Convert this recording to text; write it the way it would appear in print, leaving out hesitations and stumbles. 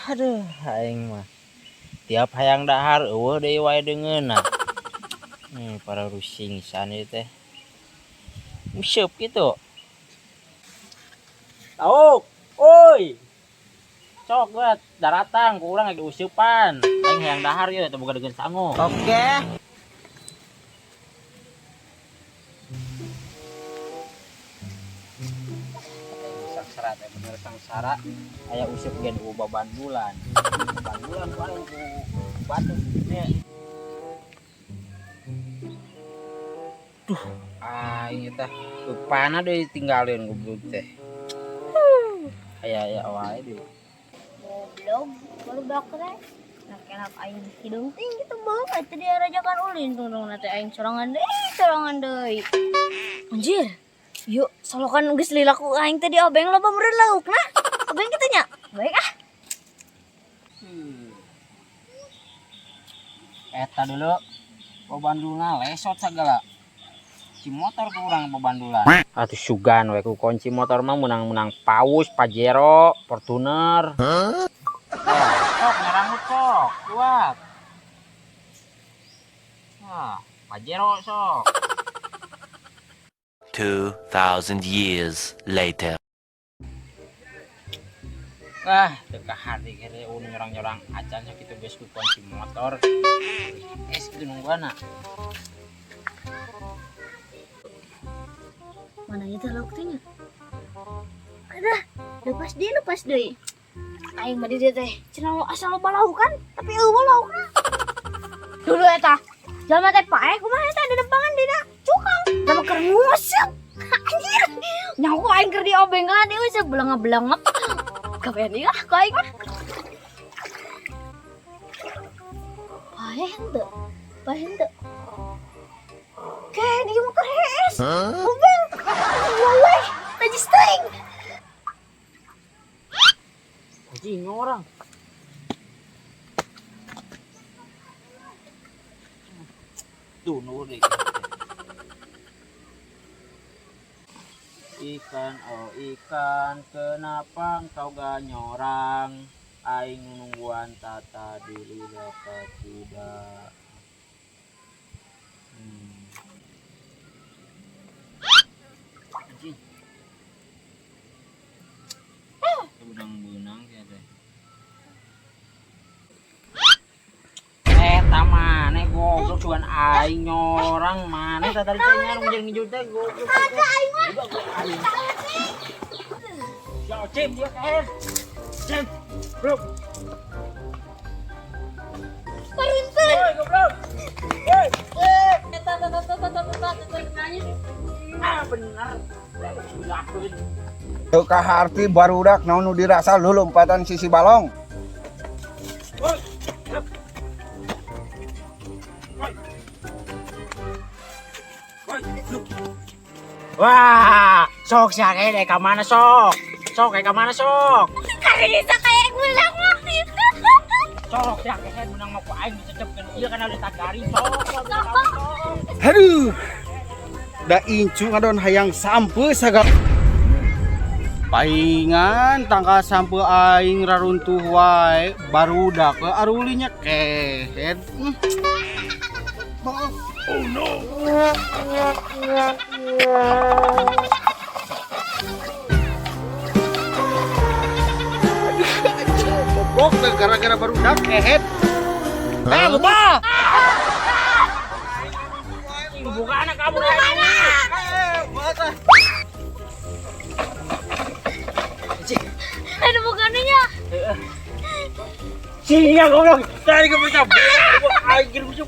Aduh, aing mah. Tiap hayang dahar euweuh deui wae deungeunna. Para rusing san ieu teh. Useup kitu. Tauk, oi. Sok buat daratang ku urang lagi useupan. Aing hayang dahar ieu teh boga deungeun sangu. Oke. Sangsara teh bener sangsara. Aya useup ge nu babandulan. Babandulan ku aing ku batu nya. Duh, aing teh lupana deui tinggalin goblok teh. Aya aya wae deui. Goblok, baru teh. Enak-enak aing hidung ting gitu bae teh dia rajakan ulin tungtung teh aing sorangan deui, sorangan deui. Anjir. Yuk, solokan geus lila ku aing teh di obeng loba meureun laukna. Obeng kitu nya. Baik ah. Eta dulu babandulna lesot sagala. Kunci motor ku urang babandulan. Atuh sugan we ku kunci motor mah menang-menang Paus, Pajero, Fortuner. Sok nyerangut sok, kuat. Nah, Pajero sok. 2,000 years later. Ah, teu kahari kere nyorang-nyorang acan kitu geus ku kunci motor. Es kitu nungguana. Mana itu lauk teh nya? Ada, lepas deui, lepas deui. Aing mah di dieu teh cenah asal loba lauk kan, tapi euweuh laukna. Dulu eta, jalma teh paeh kumaha eta di depangan dina cukang. Sama keur nguseup. Anjir. Nyaho aing keur diobengkeun deui useup belengep-belengep. Kabehan ieu ah ku aing mah. Paeh henteu? Paeh henteu? Ke, dia mah keur hees. Obeng. Waweh, najis teuing. Anjing orang. Tuh nu deui. Ikan, oh ikan, kenapa engkau gak nyorang? Aing nungguan tata dili dapat tidak. Anjing. Benang-benang sih teh. Maneh goblok cuman aing nyorang maneh tadi teh nyarung jeung ngijul teh goblok. Ada aing mah. Aing. Ya cim dia kaen. Cim. Blok. Paruntun. Woi goblok. Woi. Eta eta eta eta eta eta nanya. Ah bener. Lakuin. Teu kaharti barudak naon nu dirasa lulumpatan sisi balong. Wah, sok sih kayak deh mana sok? Sok kayak mana sok? Karisa kayak menang mah. Sok sih kayak menang mau ku aing dicecepkeun ieu kana udah tagari sok. Aduh. Da incu ngadon hayang sampe sagala. Paingan tangka sampe aing raruntuh wae barudak we arulinya kehed. Oh no. Goblok deh gara-gara barudak kehed. Lupa. Buka anak kamu. Aduh bukannya. Sia goblok. Tadi gue pecah. Aing busuk.